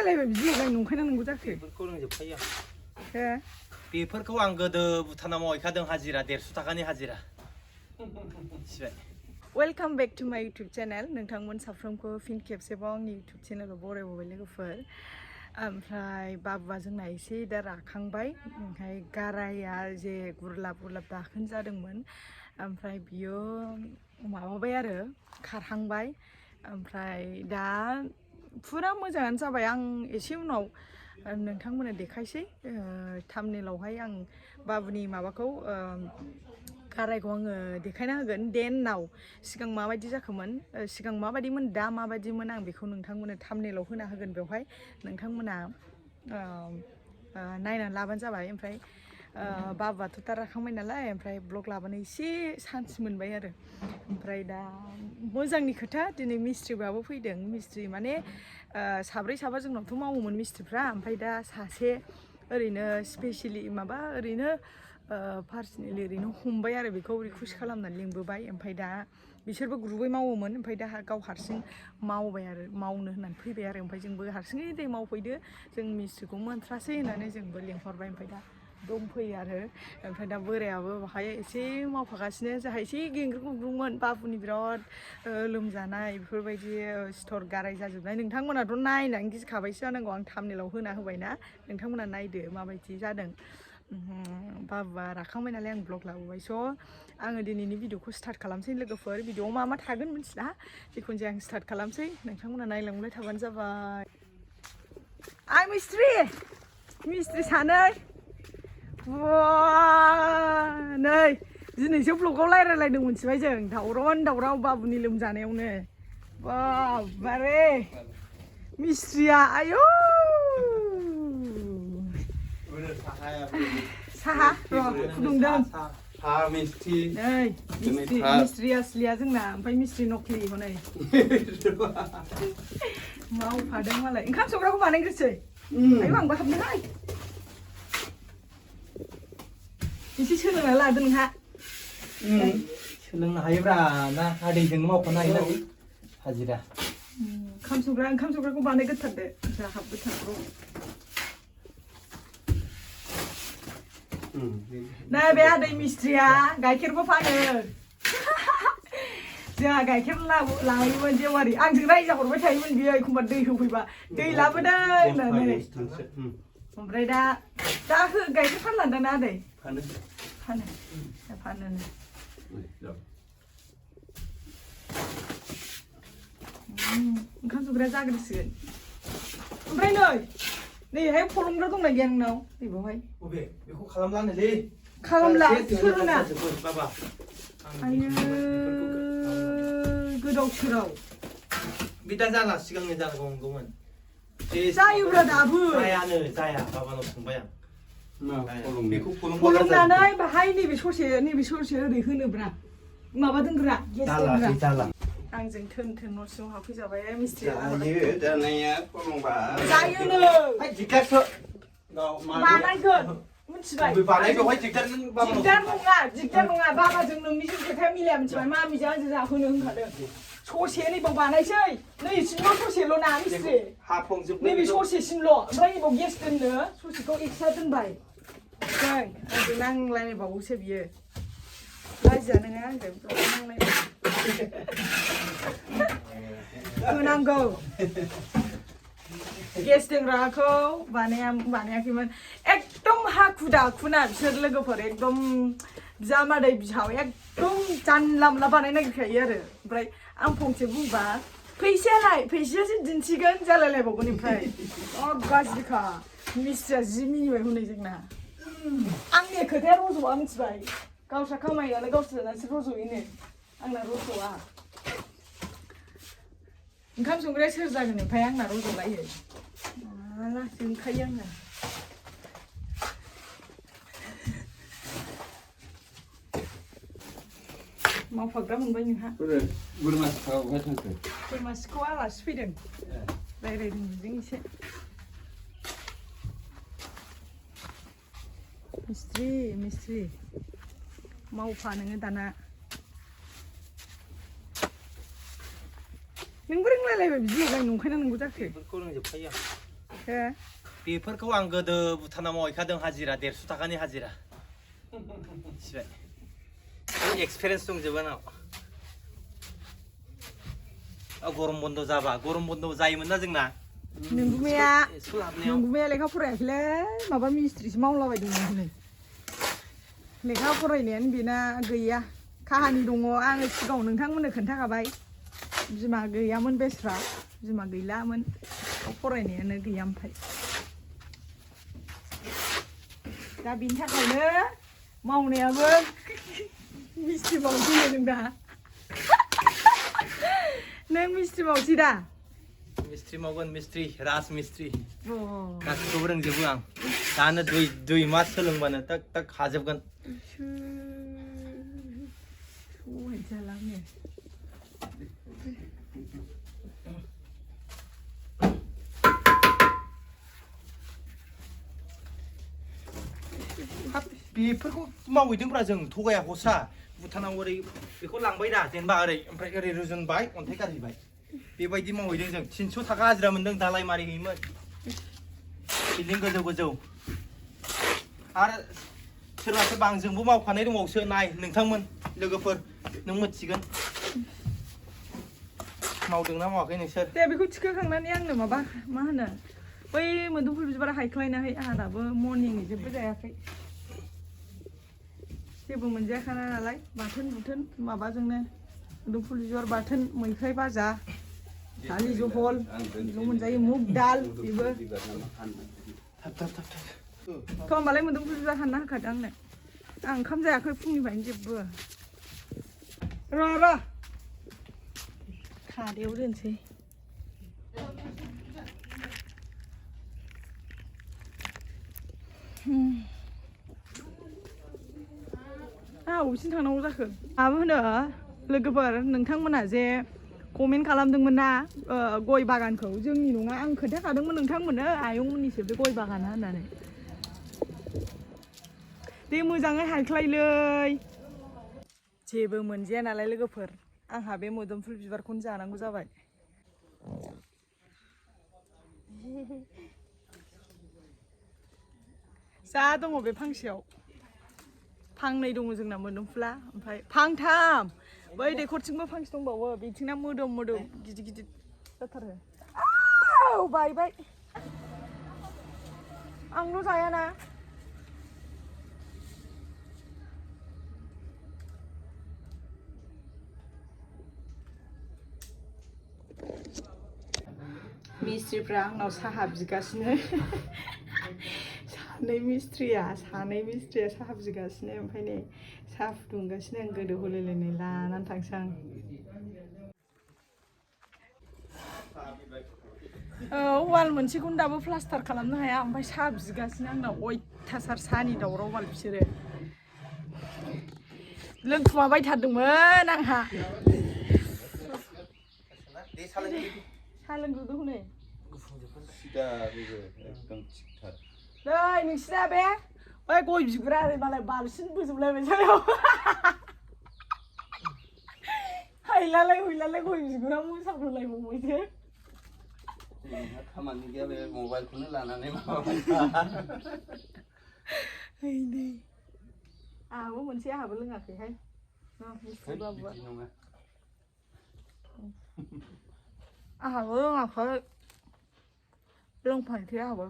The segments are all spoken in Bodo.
रोंलायलायबाय बिदि नंखायना नंगौ जाखो बेफोरखौ रोंजोबखायो आं हे बेफोरखौ आं गोदो भुटानाव मावहैखादों हाजिरा 150 थाखानि हाजिरा मिथिबाय वेलकाम बेक टु माय इउटुब चेनेल नोंथांमोन साफ्रोमखौ फिन खेबसेबाव आंनि इउटुब चेनेलाव बरायबावबाय लोगोफोर ओमफ्राय बाबुआ जोंना एसे दा राखांबाय ओमफ्राय गाराया जे गुरलाब दाखोन जादोंमोन ओमफ्राय बियो माबाबाय आरो खारहांबाय ओमफ्राय दा फुरा मोजाङानो जाबाय आं एसे उनाव नोंथांमोननो देखायसै थाम्बनेइलावहाय आं बाबुनि माबाखौ गारायखौ आङो देखायना होगोन देन नाव सिगां माबायदि जाखोमोन सिगां माबायदिमोन दा माबायदिमोन आं बेखौ नोंथांमोननो थाम्बनेइलाव होना होगोन बेवहाय नोंथांमोना नायनानै लाबानो जाबाय ओमफ्राय बाबुआथ' दा राखांबाय नालाय ओमफ्राय ब्लग लाबानो एसे सान्स मोनबाय आरो ओमफ्राय दा मोजांनि खोथा दिनै मिस्ट्रिबाबो फैदों मिस्ट्रि माने साब्रै साबा जोंनावथ' मावोमोन मिस्ट्रिफ्रा ओमफ्राय दा सासे ओरैनो स्पेसियेलि माबा ओरैनो पार्सनेलि ओरैनो हमबाय आरो बेखौ रिकुवेस्ट खालामनानै लिंबोबाय ओमफ्राय दा बिसोरबो ग्रुबै मावोमोन ओमफ्राय दा गाव हारसिं मावबाय आरो मावनो होननानै फैबाय आरो ओमफ्राय जोंबो हारसिङै दे मावफैदो जों मिस्ट्रिखौ मोनथ्रासै होननानै जोंबो लेंहरबाय ओमफ्य दा दंफैयो आरो ओमफ्राय दा बोरायाबो बाहाय एसे मावफागासिनो जोंहा एसे गेंग्रु गुंग्रुंमोन बाबुनि बिराद लोमजानाय बेफोरबायदि सिथर गाराय जाजोबनाय नोंथांमोनाथ' नायनानै गिखाबायसो जानांगौ आं थाम्बनेइलाव होना होबायना नोंथांमोना नायदो माबायदि जादों बाबुआ राखांबाय नालाय आं ब्लग लाबोबाय स' आङो दिनैनि भिडिअखौ स्टार्ट खालामसै लोगोफोर भिडिअआव मा थागोन मिथिला जिखुनु जाया आं स्टार्ट खालामसै नोंथांमोना नायलांबाय थाबानो जाबाय आं मिस्ट्रि सानै नै दिनैसो ब्लगाव रायलायलायदों मिथिबाय जों दावराव बाबुनि लोमजानायावनो बाबारे मिस्ट्रिया आयौ साहा र' फुदुंदों मिस्ट्रि नै मिस्ट्रि असलिया जोंना ओमफ्राय मिस्ट्रि नकलि हनै मावफादों मालाय ओंखाम संग्राखौ बानायग्रोसै आयौ आंबो हाबनोहाय एसे सोलोंना लादो नोंहा सोलोंनो हायोब्रा ना आदैजों मावफानो हायो हाजिरा ओंखाम संग्राखौ बानायग्रोथारदो जोंहा हाबबोथारगौ नै बे आदै मिस्ट्रिया गाइखेरबो फानो जोंहा गाइखेर लायोमोन जेवारि आंजों रायजा हरबाय थायोमोन बियो एखमबा दै होफैबा दै लाबोदों होननानै ओमफ्राय दा गाइखेर फानलांदों ना आदै फानो ओंखाम संग्राया जाग्रोसिगोन ओमफ्राय नैहाय फलंग्रा दंना गैया नोंनाव नैबावहाय बेखौ खालामलानोलै खालामला सोरोना आयो गोदाव सोराव बे दा जाला सिगांनो जानांगौमोन जायोब्रा दाबो जाया बाबानाव सोंबाय आं बेखौ फलंनानै बाहाय नैबे ससे ओरै होनोब्रा माबा दोनग्रा गेस दोनग्रा आंजों थोन न' सिङाव हाबफैजाबाय मिस्ट्रिया जानाया फलंबा जायोनो बानायगोन मिथिबाय दिगदार नङा बाबाजों नोंनिजों खोथाया मिलाया मिथिबाय मामिजों आंजों जाहोनो होनखादों ससे नैबाव बानायसै नैसिमल' ससेल' ना मिस्ट्रि नैबे ससेसिमल' ओमफ्राय नैबाव गेस दोननो ससेखौ एक्सट्रा दोनबाय जों आंजों नांलायबावोसो बियो लाजिया नोङो आंजों होनांगौ गेस दोनग्राखौ बानायाखैमोन एकदम हाखु दाखुना बिसोर लोगोफोर एकदम बिजामादै बिहाव एकदम जानला मोनला बानायनो नागिरखायो आरो ओमफ्राय आं फंसे बुंबा फैसायासो दिन्थिगोन जालायलायबावगोन ओमफ्राय गाज्रिखा मिस्ट्रिया जि मिनिबाय हनै जोंना आंनि खोथाया रज'आ मिथिबाय गावस्रा खामायनानै गावस्रानासो रज'योनो आंना रज'आ ओंखाम संग्राया सोर जागोन ओमफ्राय आंना रज'लायो माला जोंखायो आंना मावफाग्रा मोनबाय नोंहा बोरमा सिखौ आलासि फैदों रायज्लायदों बिजों एसे मिस्ट्रि मावफा नोङो दाना नोंबो रोंलायलायबाय बिदि नंखायना नंगौ जाखो बेफोरखौ रोंजोबखायो आं बेफोरखौ आं गोदो भुटानाव मावहैखादों हाजिरा 150 थाखानि हाजिरा मिथिबाय एक्सपिरियेन्स दंजोबो आंनाव गरम बन्द जाबा गरम बन्द जायोमोन ना जोंना नोंगुमैया लेखा फरायाखैलै माबा मिस्ट्रिसो मावलाबायदोंमोन हनै लेखा फरायनायानो बेना गैया काहानि दङ आङो सिगाङाव नोंथांमोननो खोन्थाखाबाय बिमा गैयामोन बेस्रा बिमा गैलामोन फरायनायानो गैया ओमफ्राय दा बिनि थाखायनो मावनायाबो मिस्ट्रि मावसै नों दा नों मिस्ट्रि मावसै दा मिस्ट्रि मावगोन मिस्ट्रि राज मिस्ट्रि गासिखौबो रोंजोबो आं दानो 2 मास सोलोंबानो टाक टाक हाजोबगोन बेफोरखौ मावहैदोंब्रा जों थगाया हसा भुटानाव ओरै बेखौ लांबाय दा जेनेबा ओरै ओमफ्राय ओरै रुजुनबाय अन्थाइ गारहैबाय बेबायदि मावहैदों जों 300 थाखा हाजिरा मोनदों दालाय मारि हैयोमोन बिल्डिं गोजौ गोजौ आरो सोरबा सोरबा आंजोंबो मावफानाय दंबावसो नाय नोंथांमोन लोगोफोर नों मिथिगोन मावदोंना मावाखै नोंसोर दे बेखौ थिखोखांनानै आंनो माबा मा होनो बै मोदोमफुल बिबारा हायख्लायनाहै आंहा दाबो मर्निंनि जेबो जायाखै जेबो मोनजायाखाना नालाय बाथोन बुथोन माबाजोंनो मोदोमफुल बिबार बाथोन मैफ्राय भाजा दालि जहल बेल' मोनजायो मुग दाल बेबो थ' होमबालाय मोदोमफुल बिबार हानना होखादो आंनो आं ओंखाम जायाखै फुंनिफ्रायनो जेबो र' खादायाव दोनसै अबेसिम थांनांगौ जाखो माबा होनो लोगोफोर नोंथांमोना जे कमेन्ट खालामदोंमोन ना गय बागानखौ जोंनि नङा आं खोन्थाखादोंमोन नोंथांमोननो आयंमोननिसो बे गय बागाना होननानै दे मोजाङै हायख्लायलै जेबो मोनजाया नालाय लोगोफोर आंहा बे मोदोमफुल बिबारखौनो जानांगौ जाबाय जा दङ बे फांसेयाव फांनै दङ जोंना मोदोमफुला ओमफ्राय फांथाम बै दैखरथिंबो फांसे दंबावो बिथिंना मोदोम गिदिर गिदिर जाथारो बायबाय आंल' जायाना मिस्ट्रिफ्रा आंनाव साहा बिगासिनो सानै मिस्ट्रिया साहा बिगासिनो ओमफ्राय नै साहा फुदुंगासिनो आं गोदौ होलायलायनाय लानानै थांसै आं वाल मोनसेखौनो दाबो प्लास्टार खालामनो हाया ओमफ्राय साहा बिगासिनो आंनाव अयथासार साहानि दावराव बाल बिसोरो लोंखुमाबायथारदोंमोन आंहा साहा लोंग्रोदो हनै नै नोंसिना बे बै गय बिगुरा ओरै मालाय बालसिन बोजोबलायबाय सायाव हायलालाय हुइलालाय गय बिगुरा मोसाब्रलायबावबायसो खामानि गैया बे मबाइलखौनो लानानै माबाबाय आंहाबो मोनसे आंहाबो लोङाखैहाय आंहाबो लोङाखै लोंफानोसै आंहाबो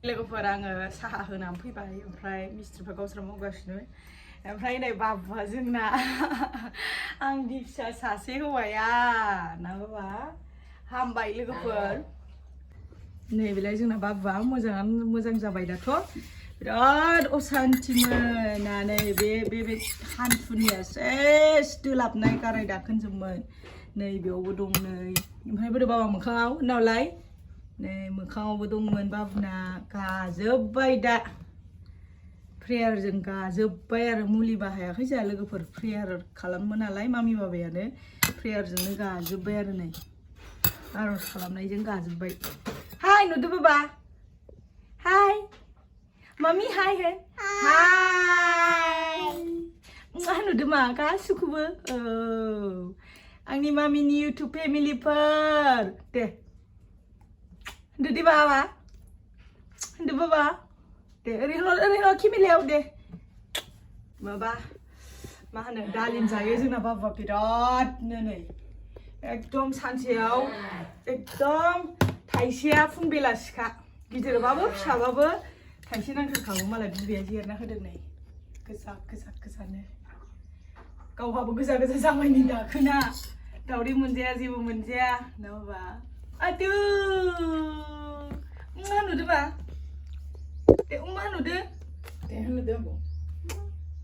लोगोफोर आङो साहा होनानै फैबाय ओमफ्राय मिस्ट्रिफ्रा गावस्रा मावगासिनो ओमफ्राय नै बाबुआ जोंना आंनि फिसा सासे हौवाया नाबा हामबाय लोगोफोर नैबेलाय जोंना बाबुआ मोजां जाबाय दाथ' बिराद असान्तिमोन नै बे हान्थुनिया सेस दोलाबनाय गाराय दाखोनजोबमोन नै बेयावबो दं नै ओमफ्राय बोरै बाबा मोखाङाव उनावलाय नै मोखाङावबो दंमोन बाबुना गाजोब्बाय दा प्रेयारजों गाजोब्बाय आरो मुलि बाहायाखै जोंहा लोगोफोर प्रेयार खालामो नालाय मामि बाबायानो प्रेयारजोंनो गाजोब्बाय आरो नै आरज खालामनायजों गाजोब्बाय हाय नुदो बाबा हाय मामि हाय होन हाय नुदो मा गासिखौबो आंनि मामिनि इउटुब फेमिलिफोर दे होनदो दे बाबा होनदो बाबा दे ओरैनो खिमिलायाव दे माबा मा होनो दालिम जायो जोंना बाबुआ बिरादनो नै एकदम सानसेयाव एकदम थाइसेया फुं बेलासिखा गिदिरबाबो फिसाबाबो थाइसे नांथारखागौ मालाय बिबैया जिरना होदों नै गोजानो गावहाबो गोजा जाबायनि दाखोना दावदै मोनजाया जेबो मोनजाया नाबा आदु मा नुदो बा दे मा नुदो दे नुदो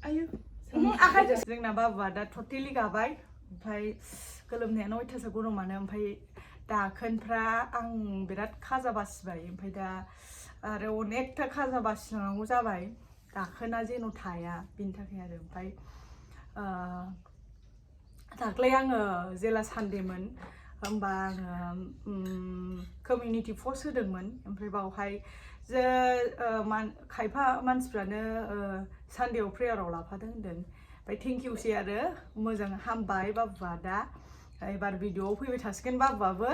आयु आखाइ जोंना बाबुआ दा टटेलि गाबाय ओमफ्राय गोलोमनायानो अयथासार गरमानो ओमफ्राय दाखोनफ्रा आं बिराद खाजा बासिबाय ओमफ्राय दा आरो अनेकथा खाजा बासिनांगौ जाबाय दाखोना जेन' थाया बिनि थाखाय आरो ओमफ्राय दाख्लै आङो जेला सानडेमोन होमबा आङो कमिउनिटि पस्ट होदोंमोन ओमफ्राय बावहाय जे खायफा मानसिफ्रानो सानडेआव प्रेयाराव लाफादों होनदों ओमफ्राय थेंक इउसै आरो मोजां हामबाय बाबुआ दा एबार भिडिअ'आव फैबाय थासिगोन बाबुआबो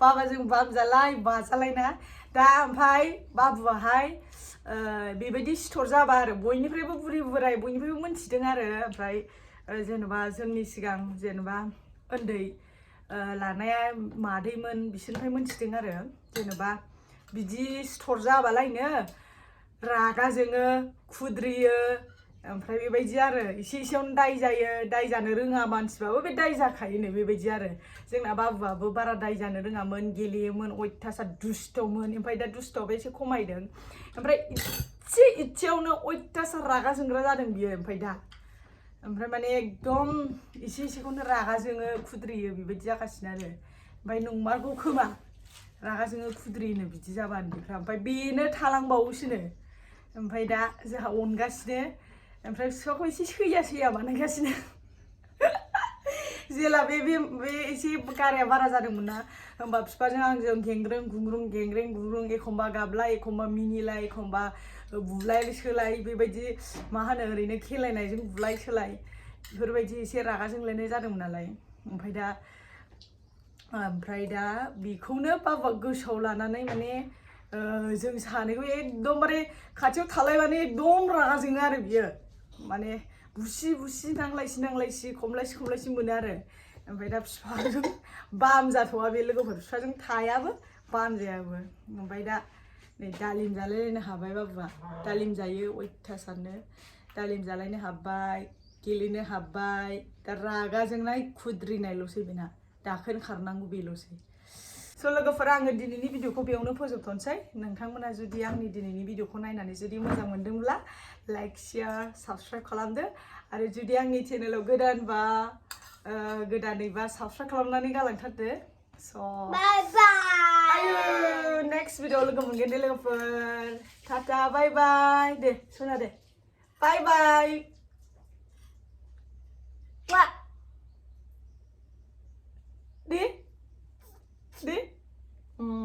बाबाजों बाजालायना दा ओमफ्राय बाबुआहाय बेबायदि सिथर जाबा आरो बयनिफ्रायबो बुरि बोराय बयनिफ्रायबो मोनथिदों आरो ओमफ्राय जेनेबा जोंनि सिगां जेनेबा उन्दै लानाया मादैमोन बिसोरनिफ्राय मोनथिदों आरो जेनेबा बिदि सिथर जाबालायनो रागा जोङो खुद्रियो ओमफ्राय बेबायदि आरो एसेयावनो दाय जायो दाय जानो रोङा मानसिबाबो बे दाय जाखायोनो बेबायदि आरो जोंना बाबुआबो बारा दाय जानो रोङामोन गेलेयोमोन अयथासार दुस्थ'मोन ओमफ्राय दा दुस्थ'आबो एसे खमायदों ओमफ्राय इसेयावनो अयथासार रागा जोंग्रा जादों बियो ओमफ्राय दा ओमफ्राय माने एकदम एसेखौनो रागा जोङो खुद्रियो बेबायदि जागासिनो आरो ओमफ्राय नंमारगौ खोमा रागा जोङो खुद्रियोनो बिदि जाबा उन्दैफ्रा ओमफ्राय बेनो थालांबावोसोनो ओमफ्राय दा जोंहा अनगासिनो ओमफ्राय बिफाखौ एसे सैया बानायगासिनो जेला बे एसे गाराया बारा जादोंमोन ना होमबा बिफाजों आंजों गेंग्रें गुंग्रुं एखमबा गाबलाय एखमबा मिनिलाय एखमबा बुलाय सोलाय बेबायदि मा होनो ओरैनो खेलायनायजों बुलाय सोलाय बेफोरबायदि एसे रागा जोंलायनाय जादोंमोन नालाय ओमफ्राय दा बेखौनो बाबा गोसोआव लानानै माने जों सानैखौ एकदमबारे खाथियाव थालायबानो एकदम रागा जोङो आरो बियो माने बुसि नांलायसि खमलायसि मोनो आरो ओमफ्राय दा बिफाजों बाम जाथ'वा बे लोगोफोर बिफाजों थायाबो बाम जायाबो ओमफ्राय दा नै दालिम जालायलायनो हाबाय बाबुआ दालिम जायो अयथासारनो दालिम जालायनो हाबबाय गेलेनो हाबबाय दा रागा जोंनाय खुद्रिनायल'सै बेना दाखोन खारनांगौ बेल'सै स' लोगोफोरा आङो दिनैनि भिडिअखौ बेयावनो फोजोबथ'नोसै नोंथांमोना जुदि आंनि दिनैनि भिडिअखौ नायनानै जुदि मोजां मोनदोंब्ला लाइक शेयार साबस्क्राइब खालामदो आरो जुदि आंनि चेनेलाव गोदानैबा साबस्क्राइब खालामनानै गालांथारदो स' बाय बाय नेक्स्ट भिडिअ लोगो मोनगोन दे लोगोफोर टाटा बाय बाय दे सना दे बाय बाय दे